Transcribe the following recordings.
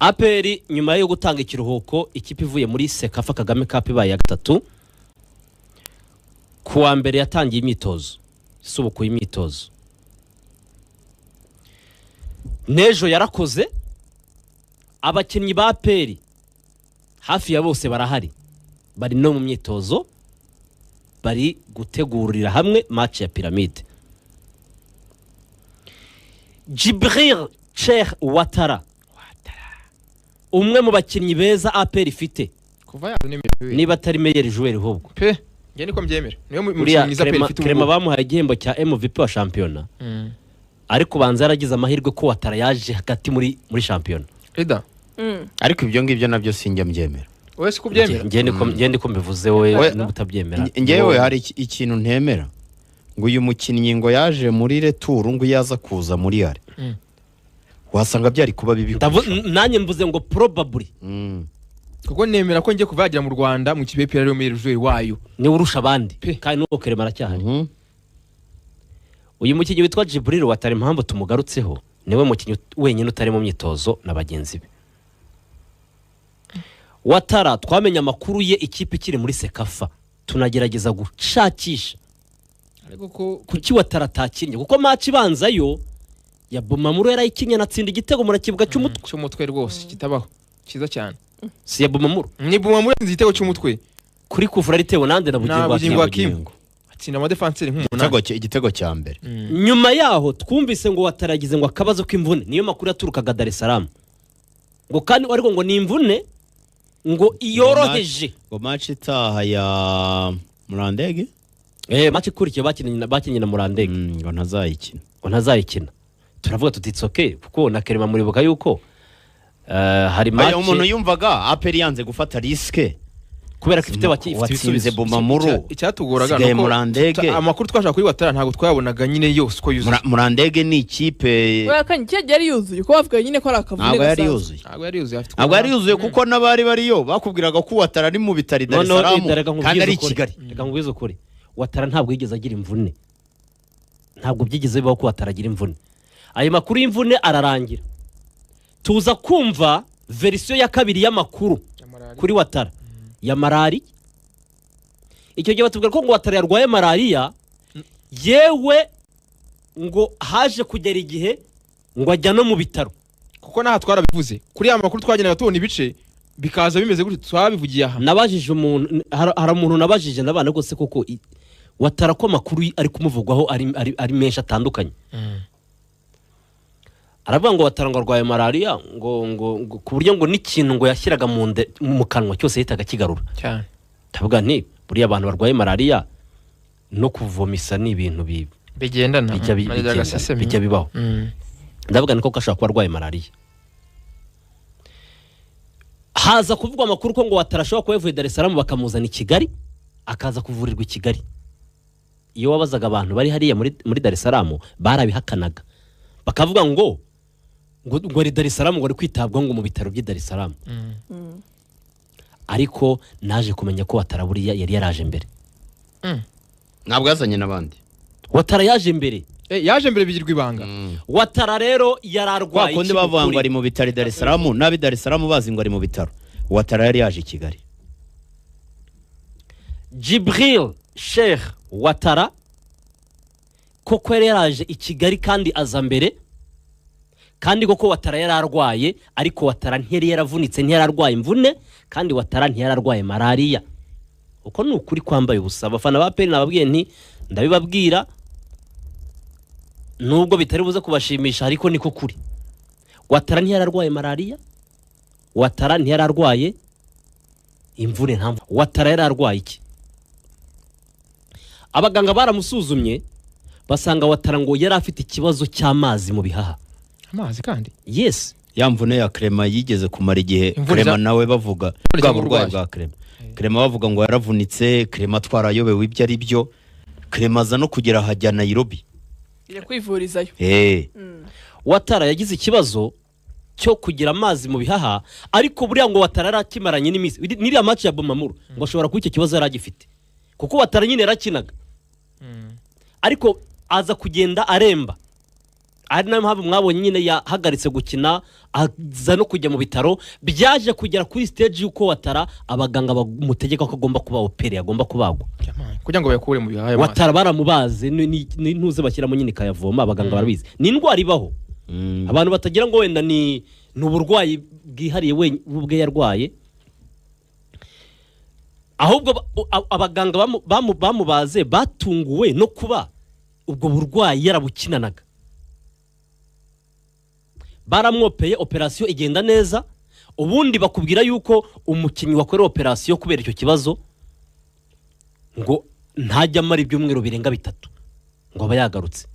APR nyuma yo gutanga ikiruhuko, ikipe ivuye muri CECAFA Kagame Cup ibaye ya gatatu, ku wa mbere yatangiye imyitozo, isubukuye imyitozo. N'ejo yarakoze. Abakinnyi ba APR hafi ya bose barahari, bari no mu myitozo, bari gutegurira hamwe match ya Pyramide. Djibril Cheikh Ouattara, umwe mu bakinnyi beza APR ifite, kuva yaza ni niba atari meilleur joueur ahubwo. Pe, njye niko mbyemera, niyo mukinnyi Uriya mwiza pe Clement ifite Clement ubu. bamuhaye igihembo cya MVP wa shampiyona, ariko ubanza yaragize amahirwe ko Ouattara yaje hagati muri shampiyona. Rida. Ariko ibyo ngibyo nabyo sinjya mbyemera. Wowe si kubyemera? Njye niko mbivuze, wowe Oya. niba utabyemera. Njyewe hari ikintu ntemera, ngo uyu mukinnyi ngo yaje muri retour, ngo iyo aza kuza muri aller wasanga byari kuba bibi kurushaho. Nanjye mvuze ngo probably. Kuko nemera ko ngiye kuva yagera mu Rwanda, mu kipe ariyo meilleur joueur wayo. Niwe urusha abandi. Pe. Kandi n'uwo Clement aracyahari. Uyu mukinnyi witwa Djibril Ouattara, impamvu tumugarutseho, niwe mukinnyi wenyine utari mu myitozo na bagenzi be. Ouattara twamenye amakuru ye ikipe ikiri muri CECAFA, tunagerageza gushakisha ariko ko kuki Ouattara atakinnye, kuko match ibanza yo ya Bumamuru yarayikinnye, anatsinda igitego, murakibuga, cy'umutwe. Cy'umutwe rwose kitabaho, cyiza cyane. Si ya Bumamuru? Ni Bumamuru yatsinze igitego cy'umutwe. Kuri kufura ritewe nande? Na Na Bugingo. Bugingo Hakim. Hakim. Atsinda amadefanseri nk'umunani. Igitego cya mbere. Nyuma yaho twumvise ngo Ouattara yagize ngo akabazo k'imvune, niyo makuru yaturukaga Dar es Salaam, ngo kandi ariko ngo ni imvune ngo iyoroheje. Ngo match itaha ya Murandege. Match ikurikiye bakinnye na Murandege. Ngo ntazayikina. Ngo ntazayikina. Turavuga tuti it's okay, kuko na Clement muribuka yuko hari Aya, umuntu match yumvaga APR yanze gufata risque kubera ko ifite ifite watsinze ibisubizo. Bumamuru. Icyatugoraga Sigaye nuko Murandege. Amakuru twashaka kuri Ouattara ntabwo twayabonaga nyine yose uko yuzuye. Murandege ni ikipe. Oya, kandi cyo yari yuzuye, ko bavuga nyine ko ari akavune Ntabwo yari gasanzwe. yuzuye. Ntabwo yari yuzuye, afite Ntabwo yari yuzuye, kuko n'abari bariyo bakubwiraga ko Ouattara ari mu bitaro i Dar es Noneho Salaam reka kandi nkubwize ari i ukuri. Kigali. Reka nkubwize ukuri, Ouattara ntabwo yigeze agira imvune, ntabwo byigeze bibaho ko Ouattara agira imvune. Ayo makuru y'imvune ararangira, tuza kumva version ya kabiri y'amakuru kuri Ouattara ya malariya. Icyo gihe batubwira ko ngo Ouattara yarwaye malariya, yewe ngo haje kugera igihe ngo ajya no mu bitaro. Kuko n'aha twarabivuze, kuri ya makuru twagendaga tubona ibice bikaza bimeze gutyo, twabivugiye aha. Nabajije umuntu, hari umuntu nabajije ndabana rwose, koko Ouattara ko amakuru ari kumuvugwaho ari menshi atandukanye, aravuga ngo Ouattara ngo arwaye malariya, ngo ku buryo ngo n'ikintu ngo yashyiraga mu kanwa cyose yahitaga kigarura. Cyane. Ndavuga nti buriya abantu barwaye malariya no kuvomisa ni ibintu bigendana. bijya Malaria agasesemi. bijya bibaho. Ndavuga ni koko ashobora kuba arwaye malariya. Haza kuvugwa amakuru ko ngo Ouattara ashobora kuba yavuye Dar es Salaam bakamuzana i Kigali, akaza kuvurirwa i Kigali. Iyo wabazaga abantu bari hariya muri Dar es Salaam, barabihakanaga, bakavuga ngo ari Dar es Salaam, ngo ari kwitabwaho ngo mu bitaro by'i Dar es Salaam. Ariko naje kumenya ko Ouattara buriya yari yaraje mbere. Ntabwo yazanye n'abandi. Ouattara yaje mbere. Yaje mbere bigirwa ibanga. Ouattara rero Kwa yararwaye kundi iki bavuga ngo mukuri? ari mu bitaro i Dar es Salaam, n'ab'i Dar es Salaam bazi ngo ari mu bitaro, Ouattara yari yaje i Kigali. Djibril Cheikh Ouattara koko yari yaraje i Kigali kandi aza mbere, kandi koko Ouattara yari arwaye, ariko Ouattara ntiyari yaravunitse, ntiyari arwaye imvune, kandi Ouattara ntiyari arwaye malariya. Uko ni ukuri kwambaye ubusa. Abafana ba APR nababwiye nti ndabibabwira nubwo bitari buze kubashimisha, ariko niko kuri. Ouattara ntiyari arwaye malariya, Ouattara ntiyari arwaye imvune, nta mvune. Ouattara yari arwaye iki? Abaganga baramusuzumye basanga Ouattara ngo yari afite ikibazo cy'amazi mu bihaha. Amazi kandi? Yes. Ya mvune ya Clement yigeze kumara igihe. Imvune Clement nawe bavuga Imvune bwa cyangwa burwayi uburwayi? bwa Clement. Clement bavuga ngo yaravunitse, Clement twarayobewe ibyo ari byo, Clement aza no kugera ahajya Nairobi. Njya kwivurizayo. Ouattara yagize ikibazo cyo kugira amazi mu bihaha, ariko buriya ngo Ouattara yari akimaranye n'iminsi n'iriya match ya Bumamuru, ngo ashobora kuba icyo kibazo yari agifite, kuko Ouattara nyine yarakinaga, ariko aza kugenda aremba. Ari nayo mpamvu mwabonye nyine yahagaritse gukina, aza no kujya mu bitaro. Byaje kugera kuri stage y'uko Ouattara abaganga bamutegeka ko agomba kuba opéré, agomba kubagwa. Kugira ngo bayakure mu bihaha ayo mazi. Ouattara baramubaze, ni ntuze bashyiramo nyine ikayavoma. Abaganga barabizi, ni indwara ibaho. Abantu batagira ngo wenda ni uburwayi bwihariye we ubwe yarwaye, ahubwo abaganga bamubaze batunguwe no kuba ubwo burwayi yarabukinanaga. Baramwopeye, opération igenda neza. Ubundi bakubwira yuko umukinnyi wakorewe opération kubera icyo kibazo ngo ntajya amara ibyumweru birenga 3 ngo aba yagarutse.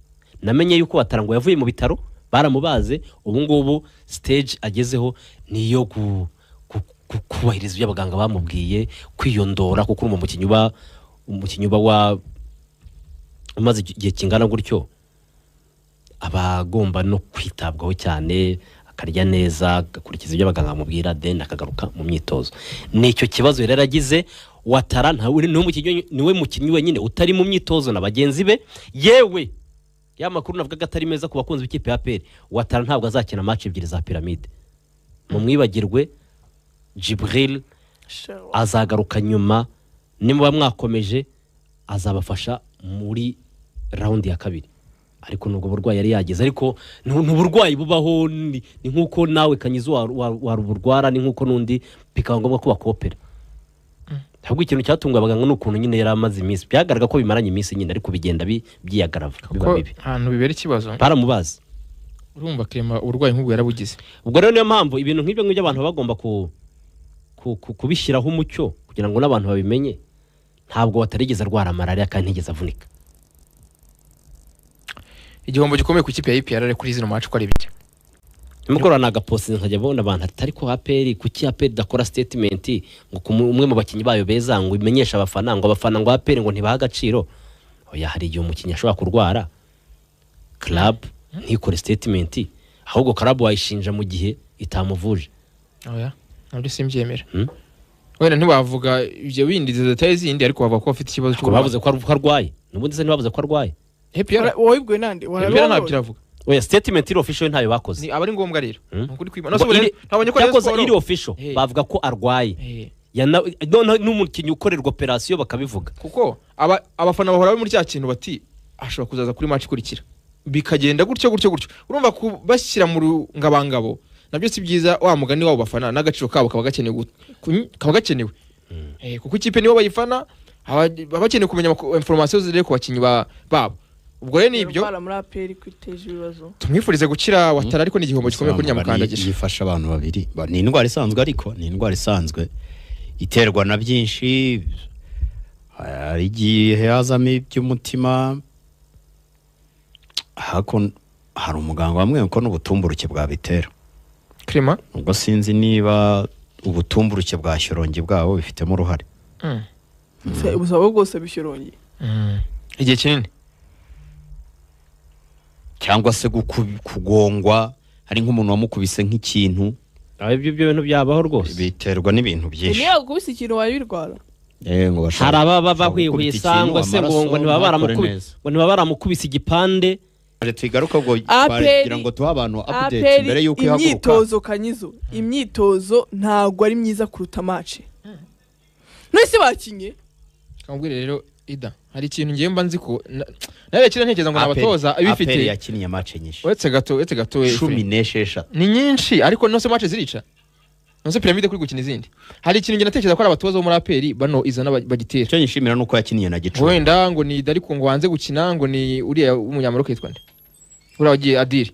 Namenye yuko Ouattara ngo yavuye mu bitaro baramubaze, ubu ngubu stage agezeho ni iyo kubahiriza ibyo abaganga bamubwiye, kwiyondora, kuko urumva umukinnyi uba wa umaze igihe kingana gutyo aba agomba no kwitabwaho cyane, akarya neza, agakurikiza ibyo abaganga bamubwira, then akagaruka mu myitozo. Ni icyo kibazo rero yaragize Ouattara. Ntawe, niwe mukinnyi wenyine utari mu myitozo na bagenzi be. Yewe, ya makuru navugaga atari meza ku bakunzi b'ikipe ya APR, Ouattara ntabwo azakina match ebyiri za Pyramide, mumwibagirwe. Jibril azagaruka nyuma, nimuba mwakomeje azabafasha muri round ya kabiri. Ariko nubwo burwayi yari yagize, ariko ni uburwayi bubaho, ni nk'uko nawe Kanyizo waruburwara, ni nk'uko n'undi bikaba ngombwa ko bakopera. Ahubwo ikintu cyatunguye abaganga ni ukuntu nyine yari amaze iminsi, byagaragara ko bimaranye iminsi nyine, ariko bigenda byiyagarava biba Kuko bibi. ahantu bibera ikibazo. Baramubazi. Urumva Clement, uburwayi nk'ubwo yarabugize. Ubwo rero niyo mpamvu ibintu nk'ibyo ngibyo abantu baba bagomba kubishyiraho umucyo kugira ngo n'abantu babimenye. Ntabwo batarigeze arwara malariya kandi ntigeze avunika. Igihombo gikomeye ku ikipe ya APR kuri zino match uko ari ebyiri. Nimugoroba nagapostinze, nkajya mbona abantu ati: "Ariko APR, kuki APR idakora statement ngo ku umwe mu bakinnyi bayo beza, ngo imenyeshe abafana, ngo abafana ngo APR ngo ntibaha agaciro?" Oya, hari igihe umukinnyi ashobora kurwara, club ntikore statement. Ahubwo club wayishinja mu gihe itamuvuje. Oya, nabyo simbyemera. Wenda ntibavuga ibyo bindi, izo détails zindi, ariko bavuga ko bafite ikibazo. Ko bavuze ko arwaye n'ubundi se, ntibavuze ko arwaye? APR. Wowe nande? APR ntabyo iravuga. Oya, statement iri official ntayo bakoze. Ni aba ari ngombwa rero. Ni ukuri kwima. Ngo Ntabonye ko Rayon cyakoze Sport iri official bavuga ko arwaye. Noneho n'umukinnyi ukorerwa opération bakabivuga. Kuko abafana bahora bari muri cya kintu bati ashobora kuzaza kuri match ikurikira, bikagenda gutyo gutyo gutyo. Urumva kubashyira mu rungabangabo nabyo si byiza, wa mugani wabo bafana n'agaciro kabo kaba gakenewe, kaba gakenewe. Kuko ikipe nibo bayifana, baba bakeneye kumenya information ziri ku bakinnyi babo. Ubwo rero ni ibyo. Indwara muri APR kwiteje ibibazo. Tumwifurize gukira Ouattara, ariko ni igihombo gikomeye kuri Nyamukandagira. Yifasha abantu babiri. Ni indwara isanzwe, ariko ni indwara isanzwe iterwa na byinshi. Hari igihe hazamo iby'umutima, hako hari umuganga wamwe ko n'ubutumburuke bwabitera. Clement. Ubwo sinzi niba ubutumburuke bwa shyorongi bwabo bifitemo uruhare. Se, ubuzima bwe bwose bishyirongeye. Igihe kinini. Cyangwa se kugongwa, hari nk'umuntu wamukubise nk'ikintu. Aho ibyo bintu byabaho rwose. Biterwa n'ibintu byinshi. Niyo yagukubise ikintu wabirwara. Ngo bashobora Hari ababa bashobora gukubita bahwihwisa ikintu, ngo se ngo amaraso ngo ntibaba ntakore baramukubise neza. ngo ntibaba baramukubise igipande. Tugaruka ubwo kugira ngo tuhe abantu update APR mbere y'uko ihaguruka. Imyitozo, Kanyizo, imyitozo ntabwo ari myiza kuruta match. None se bakinye? Kamubwire rero Ida, hari ikintu ngiye mba nzi ko nawe kira ntekereza ngo ni abatoza ibifite. APR yakiniye match nyinshi. Uretse gato, uretse gato we, 16. Ni nyinshi, ariko nose match zirica, nose Pyramide kuri gukina izindi. Hari ikintu ngiye natekereza ko ari abatoza bo muri APR bano izana bagitera. Icyo nyishimira ni uko yakiniye na Gicumbi. Wenda ngo ni Ida, ariko ngo wanze gukina ngo ni uriya w'umunyamaroke yitwa nde, uriya wagiye Adiri.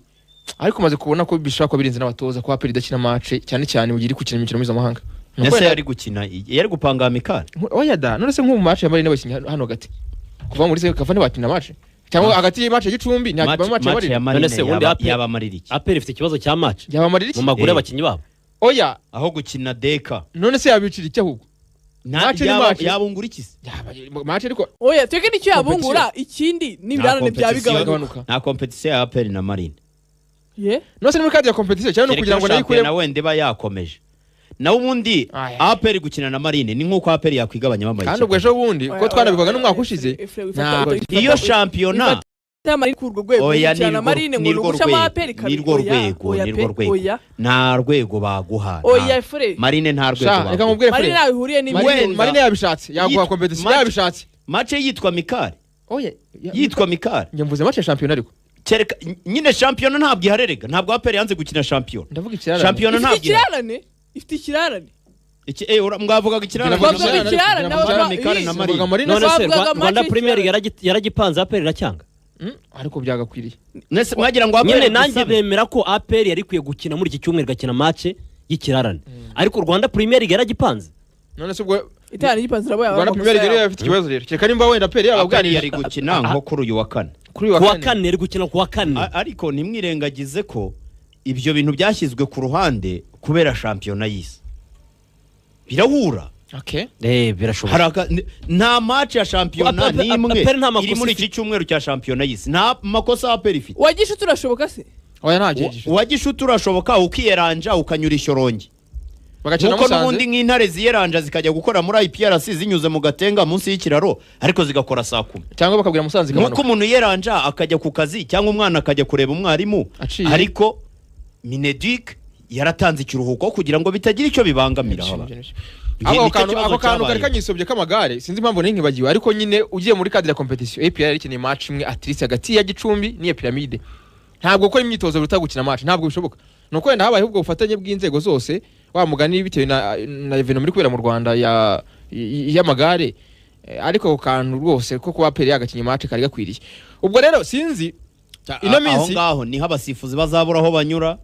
Ariko maze kubona ko bishobora kuba birenze n'abatoza, ko APR idakina match cyane cyane mu gihe iri gukina imikino mpuzamahanga. Nuko Ese wenda- yari gukina, yari gupanga amical? Oya da, none se nk'ubu match ya Marine bakinnye hano hagati kuva muri CECAFA ntibakina match, cyangwa hagati y'match ya Gicumbi nta match ya Match Marine? ya Marine None se ubundi yaba amarira iki? APR ifite ikibazo cya match Yaba marira iki? mu maguru y'abakinnyi babo. Oya. Aho gukina deka. None se yabicira iki ahubwo? Match ni match. Yabungura iki se? Yaba match ariko. Oya, twebwe nicyo yabungura, ikindi n'ibirarane Nta bya competition. bigabanuka. Bigabanuka. Nta competition ya APR na Marine. Ye. None se ni muri cadre ya competition cyangwa ni ukugira ngo nayo shampiyona ikuremo? wenda iba yakomeje nawe ubundi. Aya. APR gukina na Marine ni nk'uko APR yakwigabanya bambaye Kandi ubwo ikipe. ejo bundi Oya, ko twanabivugaga oya, n'umwaka oya, ushize Efraim, ntabwo ifata- Iyo shampiyona. ya Marine kuri urwo rwego, Oya, gukina na nirwo- Marine ngo nirwo nugucamo rwego, APR kabiri. nirwo Oya, rwego, oya nirwo pe, rwego. oya. Nta rwego baguha. Oya, Fure. Marine nta rwego Sha, reka baguha. nkubwire Marine Fure. ntaho ihuriye Marine n'imyitozo. Marine yabishatse yaguha Yitwa- competition yabishatse. Mace yitwa Mikari. Oya, Yitwa Mikari. Njye mvuze match ya shampiyona ariko. Kereka nyine shampiyona ntabwo iharerega, ntabwo APR yanze gukina shampiyona. Ndavuga ikirarane. Shampiyona Ifite ntabwo ihari. ikirarane, ifite ikirarane. Iki mwavugaga ikirarane. Ndavuga Bavugaga ikirarane, ikirarane, ndavuga Mikari na Mvuga Marine. Marine. None se Bavugaga Rwanda match Premier y'ikirarane. yaragipanze, APR iracyanga. Ariko byagakwiriye. Nese mwagira ngo APR Nyine nanjye dusabe. bemera ko APR yari ikwiye gukina muri iki cyumweru, igakina match y'ikirarane, ariko Rwanda Premier League yaragipanze. None se ubwo Itana igipanze irabo yaba Rwanda amakosa Premier League yabo. yari ifite ikibazo rero. Kereka nimba wenda APR APR yababwanije yari gukina nko kuri uyu wa kane. Kuri uyu Ku wa kane yari gukina, ku wa kane. Ariko ntimwirengagize ko ibyo bintu byashyizwe ku ruhande kubera shampiyona y'isi birahura. Okay. Birashoboka. Hari nta match ya shampiyona n'imwe APR nta makosa iri muri ifite. iki cyumweru cya shampiyona y'isi, nta makosa APR ifite. Wa Gishuti urashoboka se? Oya, nta gihe. Uwa Gishuti urashoboka, ukiyeranja ukanyura ishyorongi. Bagakina Nkuko n'ubundi Musanze. nk'intare ziyeranja zikajya gukora muri IPRC zinyuze mu Gatenga munsi y'ikiraro, ariko zigakora saa 10. Cyangwa bakabwira Musanze Nkuko ikamanuka. umuntu yeranja akajya ku kazi, cyangwa umwana akajya kureba umwarimu. Aciye. Ariko Mineduc yaratanze ikiruhuko kugira ngo bitagira icyo bibangamira aba. Ako Nicyo kantu, kibazo ako kantu kari cyabaye. kanyisobye k'amagare, sinzi impamvu nari nkibagiwe, ariko nyine ugiye muri cadre ya competition, APR yari ikeneye match imwe at least hagati ya Gicumbi n'iya Pyramide. Ntabwo gukora imyitozo biruta gukina match, ntabwo bishoboka. Nuko wenda habayeho ubwo bufatanye bw'inzego zose, wa mugani bitewe na evenement iri kubera mu Rwanda ya y'amagare. Ariko ako kantu rwose ko kuba APR yagakinye match kari gakwiriye. Ubwo rero sinzi ino Aho minsi ngaho niho abasifuzi bazabura aho banyura,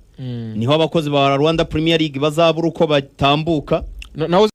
niho abakozi ba Rwanda Premier League bazabura uko batambuka. Naho